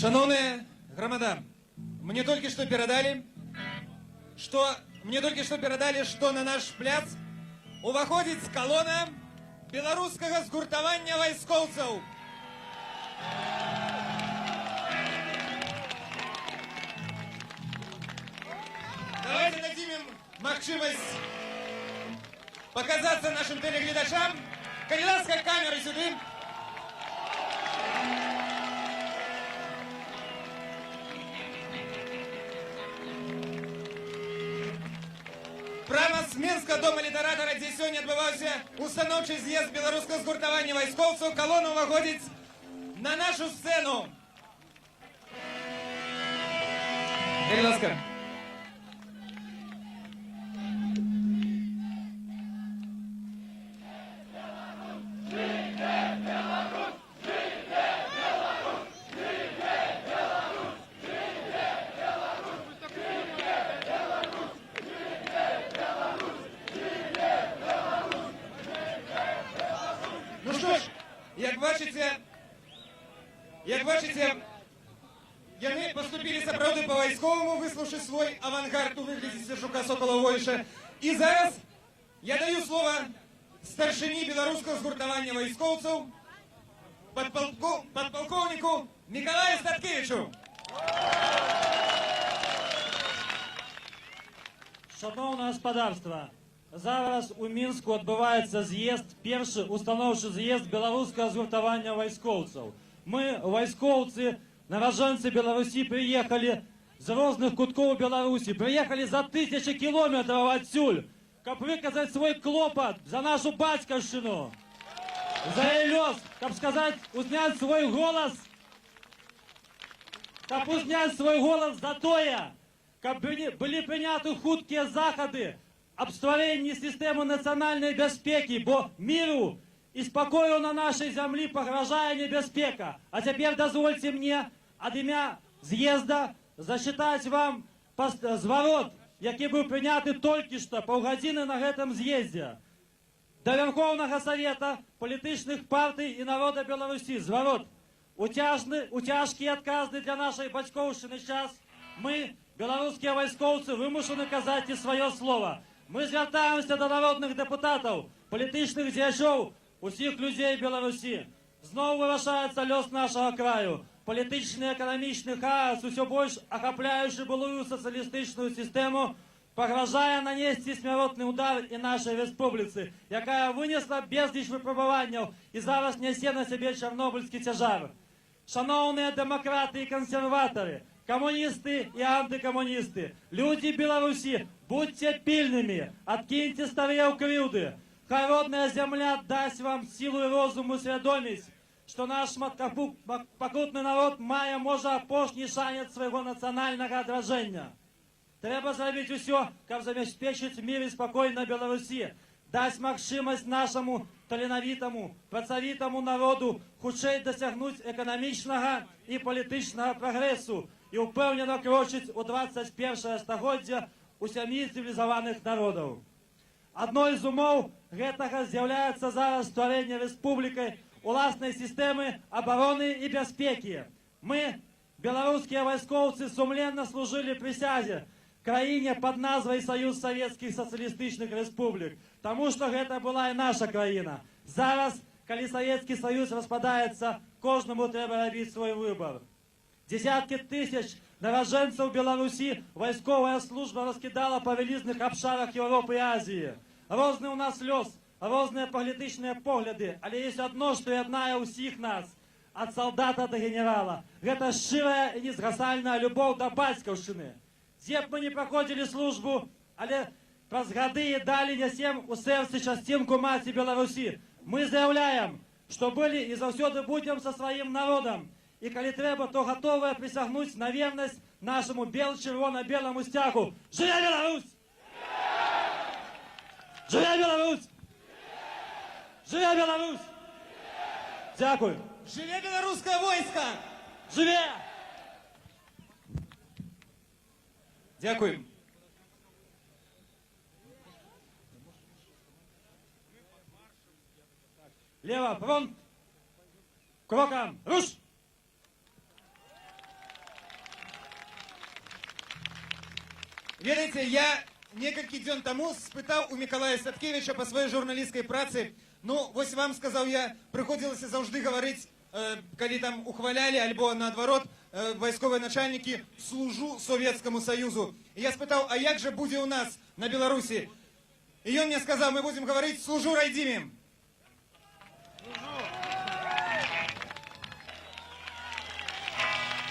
Шаноўная грамада, мне толькі што перадалі, што на наш пляц уваходзіць калона беларускага згуртавання вайскоўцаў. Давайце дадзім ім магчымасць паказацца нашым тэлегледачам. Калі ласка, камеры сюды. Прама з Менскага дома літаратара, дзе сёння адбываўся устаноўчы з'езд беларускага згуртавання вайскоўцаў, калона ўваходзіць на нашу сцэну. Калі ласка. Ну што ж, як бачыце, яны паступілі сапраўды па-вайсковаму, выслаўшы свой авангард у выглядзе Сержука Сокола Войша. І зараз я даю слова старшыні беларускага згуртавання вайскоўцаў, падпалкоўніку Мікалаю Статкевічу. Шаноўнае гаспадарства, зараз у Мінску адбываецца з'езд, першы устаноўчы з'езд беларускага згуртавання вайскоўцаў. Мы, вайскоўцы, нараджэнцы Беларусі, прыехалі з розных куткоў Беларусі, прыехалі за тысячы кіламетраў адсюль, каб выказаць свой клопат за нашу бацькаўшчыну, за яе лёс, каб сказаць, узняць свой голас, каб узняць свой голас за тое, каб былі прыняты хуткія захады аб стварэнні сістэмы нацыянальнай бяспекі, бо міру і спакою на нашай зямлі пагражае небяспека. А цяпер дазвольце мне ад імя з'езда зачытаць вам зварот, які быў прыняты толькі што паўгадзіны на гэтым з'ездзе. Да Вярхоўнага Савета, палітычных партый і народа Беларусі. Зварот. У цяжкі і адказны для нашай бацькоўшчыны час мы, беларускія вайскоўцы, вымушаны казаць і сваё слова. Мы звяртаемся да народных дэпутатаў, палітычных дзеячоў, усіх людзей Беларусі. Зноў вырашаецца лёс нашага краю. Палітычны і эканамічны хаос, усё больш ахапляючы былую сацыялістычную сістэму, пагражае нанесці смяротны удар і нашай рэспубліцы, якая вынесла безліч выпрабаванняў і зараз нясе на сябе чарнобыльскі цяжар. Шаноўныя дэмакраты і кансерватары, камуністы і антыкамуністы, людзі Беларусі, будзьце пільнымі, адкіньце старыя крыўды. Хай родная зямля дасць вам сілу і розуму свядоміць, што наш шматпакутны народ мае, можа, апошні шанец свайго нацыянальнага адраджэння. Трэба зрабіць усё, каб забяспечыць мір і спакой на Беларусі, даць магчымасць нашаму таленавітаму, працавітаму народу хутчэй дасягнуць эканамічнага і палітычнага прагрэсу і ўпэўнена крочыць у 21 стагоддзя у сям'і цывілізаваных народаў. Адной з умоў гэтага з'яўляецца зараз стварэнне рэспублікай уласнай сістэмы абароны і бяспекі. Мы, беларускія вайскоўцы, сумленна служылі прысязе краіне пад назвай Саюз Савецкіх Сацыялістычных Рэспублік, таму што гэта была і наша краіна. Зараз, калі Савецкі Саюз распадаецца, кожнаму трэба рабіць свой выбар. Дзесяткі тысяч нараджэнцаў Беларусі вайсковая служба раскідала па вялізных абшарах Еўропы і Азіі. Розны ў нас лёс, розныя палітычныя погляды, але ёсць адно, што яднае ўсіх нас, ад салдата да генерала. Гэта шчырая і незгасальная любоў да бацькаўшчыны. Дзе б мы не праходзілі службу, але праз гады і далі нясем у сэрцы часцінку маці Беларусі. Мы заяўляем, што былі і заўсёды будзем са сваім народам. І калі трэба, то гатовыя прысягнуць на вернасць нашаму бел-чырвона-беламу сцягу. Жыве Беларусь! Жыве Беларусь! Жыве Беларусь! Дзякую. Жыве беларускае войска! Жыве! Дзякуем. Лева, фронт! Крокам! Руш! Ведаеце, я некалькі дзён таму спытаў у Мікалая Статкевіча па сваёй журналісцкай працы: «Ну, вось вам, — сказаў я, — прыходзілася заўжды гаварыць, калі там ухвалялі альбо наадварот, вайсковыя начальнікі, "Служу Советскому Союзу". І я спытаў: "А як жа будзе ў нас на Беларусі?" І ён мне сказаў: "Мы будзем гаварыць: "Служу райдзіме"».